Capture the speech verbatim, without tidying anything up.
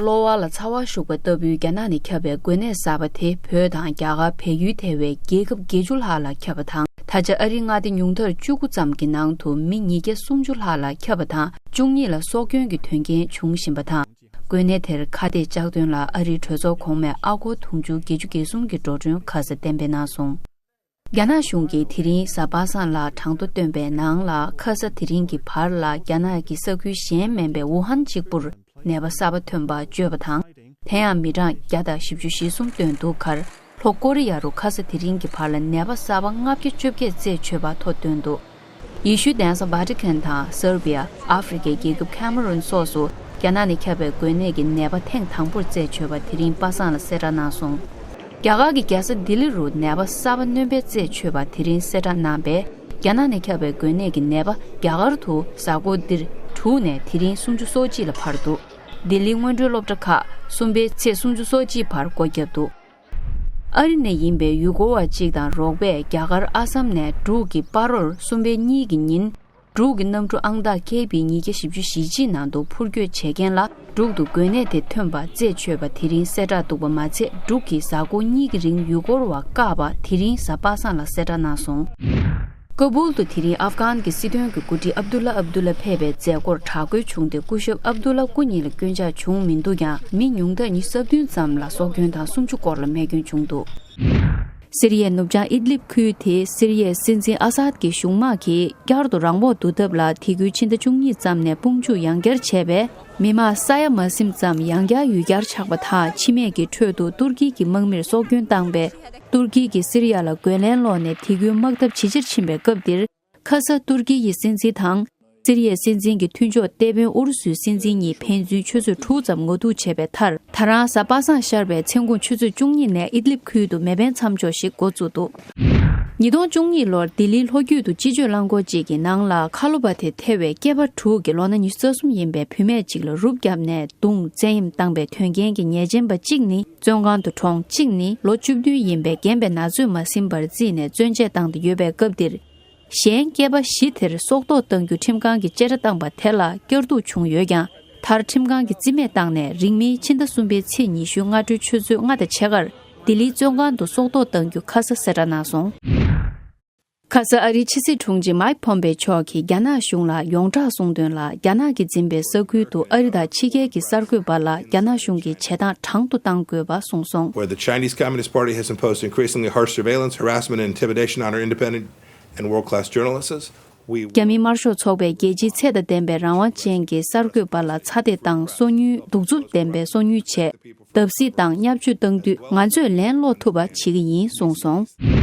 གློ་བ་ལ་ཚ་བ་ཤུགས་པ་ལྟ་བུའི་རྒྱ་ནག་ནས་ཁྱབ་པའི་འགོས་ནད་གསར་པ་དེ་བོད་དང་རྒྱ་གར་བལ་ཡུལ་ཐེ་བའི་རྒྱལ་ཁབ་བརྒྱད་ཅུ་ལྷག་ལ་ཁྱབ་པ་དང་། ད་ཆ་ཨ་རིའི་མངའ་སྡེ་ཉུང་མཐར་བཅུ་དགུ་ཙམ་གྱི་ནང་དུ་མི་ཉིས་བརྒྱ་སུམ་ཅུ་ལྷག་ལ་ཁྱབ་པ་དང་། བཅུ་གཉིས་ལ་སྲོག་སྐྱོན་གྱི་དོན་རྐྱེན་བྱུང་བཞིན་པ་དང་། འགོས་ནད་དེར་ཁ་གཏད་བཅག་དོན་ལ་ཨ་རིའི་གྲོས་ཚོགས་གོང་མས་ཨ་སྒོར་དུང་ཕྱུར་བརྒྱད་ཅུ་གྱ་གསུམ་གྱི་འགྲོ་གྲོན་ཁ་གསལ་གཏན་འབེབས་གནང་སོང་། རྒྱ་ནག་གཞུང་གིས་དེ་རིང་གཟའ་པ་སངས་ལ་གྲངས་ཐོ་བཏོན་པའི་ནང་ལ། ཁ་ས་དེ་རིང་གི་བར་ལ་རྒྱ་ནག་གི་ས་ཁུལ་གཞན་མིན་པའི་ཝུ་ཧན་གཅིག་པུར་ནད་པ་གསར་པ་ཐོན་པ་བརྗོད་པ་དང་། དེ་ཡང་མི་གྲངས་བརྒྱ་དང་བཞི་བཅུ་ཞེ་གསུམ་བཏོན་འདུག་ཁར། ལྷོ་ཀོ་རི་ཡ་རུ་ཁ་ས་དེ་རིང་གི་བར་ལ་ནད་པ་གསར་པ་ལྔ་བརྒྱ་བཅོ་བརྒྱད་རྩད་ཆོད་པ་ཐོ་བཏོན་འདུག་ཡེ་ཤུའི་གདན་ས་ཝ་ཏི་ཁན་དང་སར་བི་ཡ། ཨ་ཧྥེ་རི་ཁའི་རྒྱལ་ཁབ་ཁེ་མ་རུན་སོགས་སུ་རྒྱ་ནག་ནས་ཁྱབ་པའི་འགོས་ནད་ཀྱི་ནད་པ་ཐེངས་དང་པོར་རྩད་ཆོད་པ་དེ་རིང་པ་སངས་ལ་གསལ་བསྒྲགས་གནང་སོང་། རྒྱ་གར་གྱི་རྒྱལ་ས་ལྡི་ལི་རུ་ནད་པ་གསར་པ་སྣོན་པའི་རྩད་ཆོད་པ་དེ་རིང་གསལ་བསྒྲགས་གནང་པས། རྒྱ་ནག་ནས་ཁྱབ་པའི་འགོས་ནད་ཀྱི་ནད་པ་རྒྱ་གར་དུ་གཟའ་འཁོར་འདིར་དྲུག་ནས་དེ་རིང་སུམ་ཅུ་སོ་གཅིག་ལ་འཕར་འདུག་ལྡི་ལིའི་སྔོན་འགྲོའི་སློབ་གྲྭ་ཁག་གསུམ་པའི་ཚེས་སུམ་ཅུ་སོ་གཅིག་བར་སྒོ་བརྒྱབ་འདུག་ཨ་རི་ནས་ཡིན་པའི་ཡུལ་སྐོར་བ་གཅིག་དང་རོགས་པས་རྒྱ་གར་ཨ་སམ་ནས་འབྲུག་གི་སྤ་རོར་གསུམ་པའི་གཉིས་ཀྱི་ཉིན། འབྲུག་གི་གནམ་གྲུ་ཨང་རྟགས་ཀེ་བི་ཉིས་བརྒྱ་བཞི་བཅུ་ཞེ་གཅིག་ནང་དུ་འཕུར་སྐྱོད་བྱེད་མཁན་ལ་འབྲུག་ཏུ་འགོས་ནད་དེ་ཐོན་པ་རྩད་ཆོད་པ་དེ་རིང་གསལ་བསྒྲགས་འདུག་པ་མ་ཚད། འབྲུག་གིས་གཟའ་འཁོར་གཉིས་ཀྱི་རིང་ཡུལ་སྐོར་བ་བཀག་པ་དེ་རིང་གཟའ་པ་སངས་ལ་གསལ་བསྒྲགས་གནང་སོང་། ཀ་སྦུལ་དུ་དེ་རིང་ཨབ་གྷན་གྱི་སྲིད་དོན་གྱི་འགོ་ཁྲིད་ཨབ་དུ་ལ་ཨབ་དུ་ལ་ཕེབས་པའི་མཛད་སྒོར་དྲག་རྒོལ་བྱུང་སྟེ། སྐུ་ཞབས་ཨབ་དུ་ལ་སྐུ་ཉིད་ལ་སྐྱོན་ཆག་བྱུང་མི་འདུག་ཀྱང་། མི་ཉུང་མཐར་ཉི་ཤུ་རྩ་བདུན་ཙམ་ལ་སྲོག་སྐྱོན་དང་། སུམ་ཅུ་སྐོར་ལ་རྨས་སྐྱོན་བྱུང་འདུག་སི་རི་ཡའི་ནུབ་བྱང་ཨིད་ལིབ་ཁུལ་དེ་སི་རི་ཡའི་སྲིད་འཛིན་ཨ་སཱད་ཀྱི་གཞུང་དམག་གིས་བསྐྱར་དུ་རང་དབང་བསྡུ་ཐབས་ལ་དེ་ཁུལ་ཕྱི་ཟླ་བཅུ་གཉིས་ཙམ་ནས་དཔུང་འཇུག་ཡང་བསྐྱར་བྱས་པས། མི་མང་ས་ཡ་མ་ཟིན་ཙམ་ཡང་བསྐྱར་ཡུལ་གྱར་ཆགས་པ་དང་། འཆི་རྨས་ཀྱི་ཁྲོད་དུ་ཏུར་ཀི་གི་དམག་མིར་སྲོག་སྐྱོན་བཏང་པས། ཏུར་ཀི་གིས་སི་རི་ཡ་ལ་རྒོལ་ལན་སློག་ནས་དེ་ཁུལ་དམག་འཐབ་ཇེ་ཆེར་ཕྱིན་པའི་སྐབས་འདིར། ཁ་ས་ཏུར་ཀི་ཡི་སྲིད་འཛིན་དང་། སི་རི་ཡའི་སྲིད་འཛིན་གྱི་མཐུན་ཕྱོགས་གཏེ་དཔོན་ཨུ་རུ་སུའི་སྲིད་འཛིན་གཉིས་ཕན་ཚུན་ཆུ་ཚོད་དྲུག་ཙམ་ངོ་ཐུག་བྱས་པའི་མཐར། ད་རང་གཟའ་པ་སངས་ཤར་བའི་མཚན་གུང་ཆུ་ཚོད་བཅུ་གཉིས་ནས་ཨིད་ལིབ་ཁུལ་དུ་མེ་འཕེན་མཚམས་འཇོག་ཞིག་འགོ་བཙུགས་འདུག་ཉིས་སྟོང་བཅུ་གཉིས་ལོར་ལྡི་ལིའི་ལྷོ་རྒྱུད་དུ་སྤྱི་སྤྱོད་རླངས་འཁོར་གཅིག་གི་ནང་ལ་ཁ་ལོ་པ་དེ་ཐེ་བའི་སྐྱེས་པ་དྲུག་གི་ལོ་ན་ཉི་ཤུ་རྩ་གསུམ་ཡིན་པའི་བུད་མེད་ཅིག་ལ་རུབ་བརྒྱབ་ནས་བརྡུངས། བཙན་གཡེམ་བཏང་པའི་དོན་རྐྱེན་གྱི་ཉེས་ཅན་པ་གཅིག་ནི་བཙོན་ཁང་དུ་གྲོངས། གཅིག་ནི་ལོ་བཅུ་བདུན་ཡིན་པའི་རྒན་པའི་ན་ཚོད་མ་ཟིན་པར་བརྩིས་ནས་བཙོན་བཅད་བཏང་སྟེ་ཡོད་པའི་སྐབས་འདིར། གཞན་སྐྱེས་པ་བཞི་དེར་སྲོག་ཐོག་གཏང་རྒྱུ་ཁྲིམས་ཁང་གིས་བཅད་ཁྲ་བཏང་པ་དེ་ལ་བསྐྱར་ཟློས་བྱུང་ཡོད་ཀྱང་། མཐར་ཁྲིམས་ཁང་གིས་རྩིས་མེད་བཏང་ནས། རིང་མིན་ཕྱི་ཟླ་གསུམ་པའི་ཚེས་ཉི་ཤུའི་སྔ་དྲོའི་ཆུ་ཚོད་ལྔ་དང་ཕྱེད་ཀར་ལྡི་ལིའི་བཙོན་ཁང་དུ་སྲོག་ཐོག་གཏང་རྒྱུ་ཁ་ས་གསལ་བསྒྲགས་གནང་སོང་། ཁ་ས་ཨ་རིའི་ཕྱི་སྲིད་དྲུང་ཆེ་མཱིག་ཕོམ་པེ་མཆོག་གིས་རྒྱ་ནག་གཞུང་ལ་ཡོངས་གྲགས་གསུངས་དོན་ལ། རྒྱ་ནག་གིས་འཛིན་པའི་ས་ཁུལ་དུ་ཨ་རི་དང་ཕྱི་རྒྱལ་གྱི་གསར་འགོད་པ་ལ་རྒྱ་ནག་གཞུང་གིས་བྱེད་སྟངས་དྲང་དུ་གཏང་དགོས་པ་གསུངས་སོང་། Where the Chinese Communist Party has imposed increasingly harsh surveillance, harassment, and intimidation on our independent and world-class journalists, we རྒྱ་མིའི་དམར་ཤོག་ཚོགས་པས་རྒྱལ་སྤྱིའི་ཚད་དང་ལྡན་པའི་རང་དབང་ཅན་གྱི་གསར་འགོད་པ་ལ་ཚ་འདེད་དང་སོ་ཉུལ། གདུག་རྩུབ་ལྡན་པའི་སོ་ཉུལ་བྱས། བརྡབ་གསིག་དང་བརྙས་བཅོས་བཏང་དུས། ང་ཚོས་ལན་སློག་ཐུབ་པ་བྱེད་ཀྱི་ཡིན་གསུངས་སོང་།